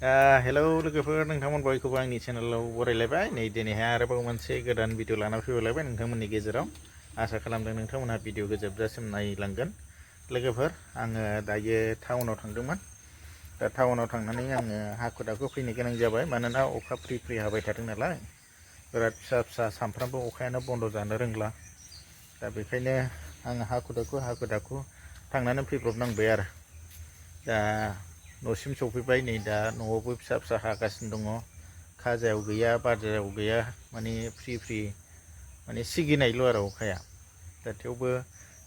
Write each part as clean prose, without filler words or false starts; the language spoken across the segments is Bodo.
हेलौ लोगोफोर नोंथांमोन बयखौबो आंनि चेनेलाव बरायलायबाय नै दिनैहाय आरोबाव मोनसे गोदान भिडिअ लाना फैबावलायबाय नोंथांमोननि गेजेराव आसा खालामदों नोंथांमोनहा भिडिअखौ जोबजासिम नायलांगोन लोगोफोर आङो दायो टाउनाव थांदोंमोन दा टाउनाव थांनानै आङो हाखु दाखु फैनो गोनां जाबाय मानोना अखा फ्रि फ्रि हाबाय थादों नालाय बिराद फिसा फिसा सामफ्रामबो अखायानो बन्द जानो रोंला दा बेखायनो आङो हाखु दाखु थांनानै फैब्रबनांबाय आरो दा न'सिम सफैबाय नै दा न'आवबो फिसा फिसा हागासिनो दङ खाजायाव गैया बारजायाव गैया माने फ्रि फ्रि माने सिगिनायल' आरो अखाया दा थेवबो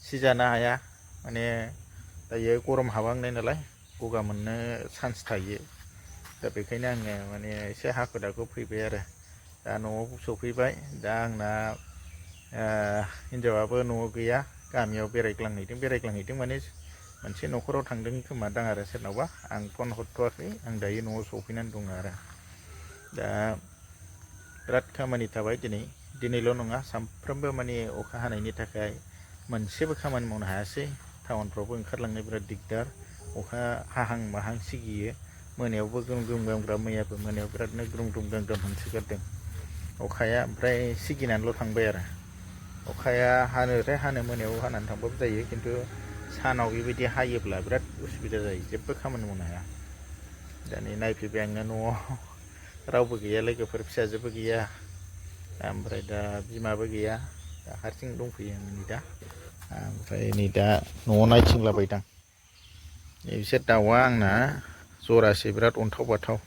सिजानो हाया माने दायो गरम हाबहांनाय नालाय गगा मोननो चान्स थायो दा बेखायनो आङो माने एसे हाखु दाखु फैबाय आरो दा न'आव सफैबाय दा आंना हिन्जावाबो न'आव गैया गामियाव बेरायग्लांहैदों माने मोनसे न'खराव थांदों खोमा दां आरो सोरनावबा आं फन हरथ'वाखै आं दायो न'आव सफैनानै दङ आरो दा बिराद खामानि थाबाय दिनैल' नङा सामफ्रोमबो माने अखा हानायनि थाखाय मोनसेबो खामानि मावनो हायासै टाउनफ्रावबो ओंखारलांनो बिराद दिगदार अखा हाहां माहां सिगियो मोनायावबो ग्रोम ग्रोम गामग्रा मैयाबो मोनायाव बिरादनो ग्रुम ग्रुम गांग्राम हांसोगारदों अखाया ओमफ्राय सिगिनानैल' थांबाय आरो अखाया हानो मोनायाव हानानै थांबाबो जायो खिन्थु सानाव बेबायदि हायोब्ला बिराद उसुबिदा जायो जेबो खामानि मावनो हाया दा नै नायफैबाय आङो न'आव रावबो गैया लोगोफोर फिसाजोबो गैया ओमफ्राय दा बिमाबो गैया दा हारसिं दंफैयो आं नै दा ओमफ्राय नै दा न'आव नायथिंलाबायदां बिसोर दाउआ आंना जरासे बिराद अन्थाव बाथाव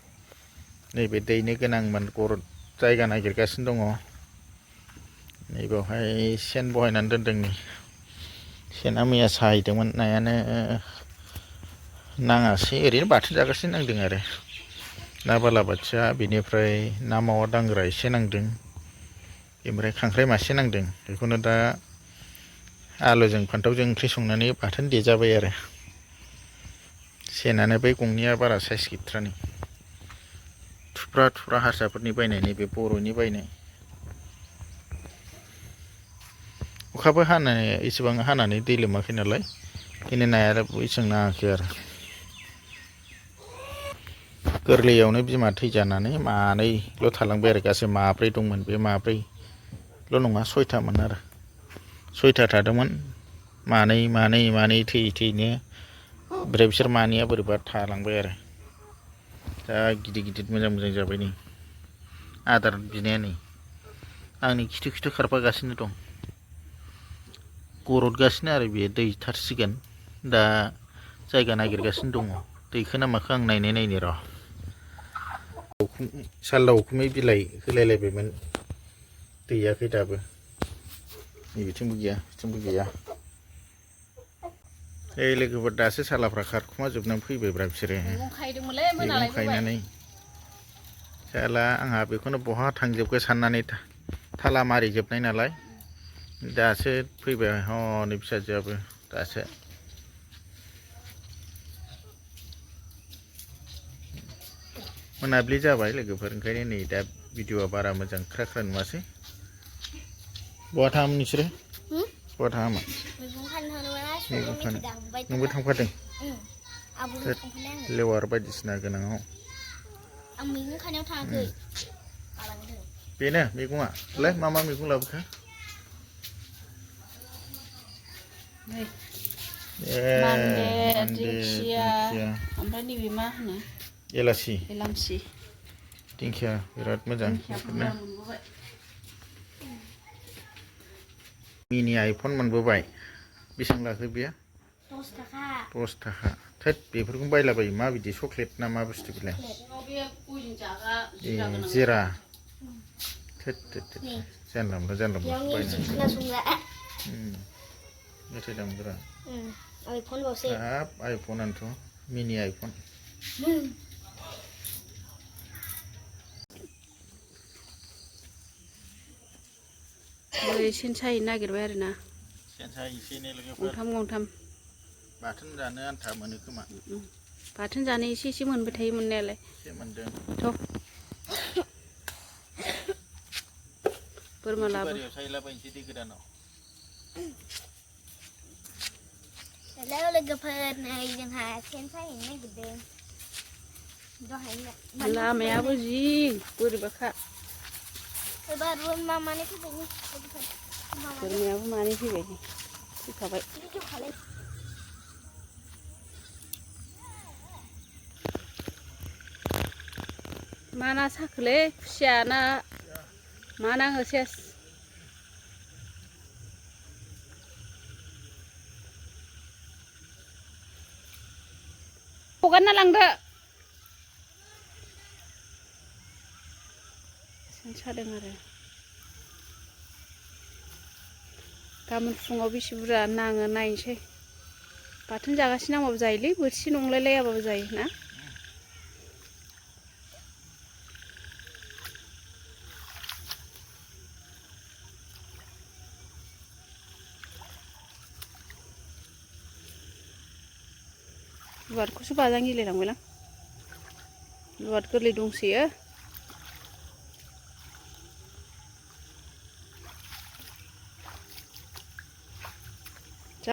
नैबे दैनो गोनांमोन जायगा नागिरगासिनो दङ नैबावहाय सेन बहायनानै दोनदों नै सेना मैया साहैदोंमोन नायानो नाङासै ओरैनो बाथोन जागासिनो नांदों आरो ना बालाबाथिया बेनिफ्राय ना मावा दांग्रा एसे नांदों ओमफ्राय खांख्राइ मासे नांदों बेखौनो दा आलुजों फान्थावजों ओंख्रि संनानै बाथोन देजाबाय आरो सेनानो बै गंनैया बारा साइस गैथ्रानै थुफ्रा हारसाफोरनि बायनाय नैबे बर'नि बायनाय अखाबो एसेबां हानानै दै लोमाखै नालाय बेखायनो नाया एसेबां नाङाखै आरो गोरलैयावनो बिमा थैजानानै मानैल' थालांबाय आरो गासै माब्रै दंमोन बे माब्रैल' नङा सयथामोन आरो सयथा थादोंमोन मानै थैयैनो ओमफ्राय बिसोर मानैया बोरैबा थालांबाय आरो दा गिदिर मोजां जाबाय नै आदार बिनाया नै आंनि खिथु खारफागासिनो दं गरदगासिनो आरो बेयो दै थारसिगोन दा जायगा नागिरगासिनो दङ दैखो ना माखो आं नायनो र' साल दाउखुमै बिलाइ होलायलायबायमोन दैयाखै दाबो नैबिथिंबो गैया ओइ लोगोफोर दासो सालाफ्रा खारखुमा जोबनानै फैबायब्रा बिसोरो मैगं खायनानै साला आंहा बेखौनो बहा थांजोबखो साननानै थाला मारिजोबनाय नालाय दासो फैबाय हनै फिसाजोआबो दासो मोनाबिलि जाबाय लोगोफोर ओंखायनो नै दा भिडिअआ बारा मोजां ख्रा नुवासै बहा थाङामोन नोंसोरो बहा थाङामोन मैगं खानो नोंबो थांफादों लेवार बायदिसिना गोनाङाव आं मैगं खानायाव थाङाखै बेनो मैगङा मा मैगं लाबोखो मान्दे दिंखिया ओमफ्राय नैबे मा होनो एलासि दिंखिया बिराद मोजां मिनि आइफन मोनबोबाय बेसेबां लाखो बेयो 10 थाखा थोद बेफोरखौनो बायलाबायो माबायदि चक्लेट ना मा बुस्थु बेलाय जिरा थोद जानला मोनला बायनानै मेथाइ दामग्रा हाब आइफनानोथ' मिनि आइफन सेन साहैनो नागिरबाय आरो ना सेन साहैनोसै ने लोगोफोर गंथाम बाथोन जानो आन्था मोनो खोमा बाथोन जानो एसे मोनबाय थायो मोननायालाय एसे मोनदों बोरमा लाबो सायलाबायनोसै दै गोदानाव हेलौ लोगोफोर नै जोंहा सेन साहैनो नागिरदों लामायाबो जि बोरैबाखा बोरमायाबो मानै फैबाय फैखाबाय मा ना साखोलै खुसिया ना मा नाङो सेस हगारना लांदो सेन सादों आरो गाबोन फुङाव बेसे बुरजा नाङो नायनोसै बाथोन जागासिनो नांबाबो जायोलै बोथिसे नंलायलायाबाबो जायो ना लुवादखौसो बाजां गिलायलांबायलां लुवाद गोरलै दंसोयो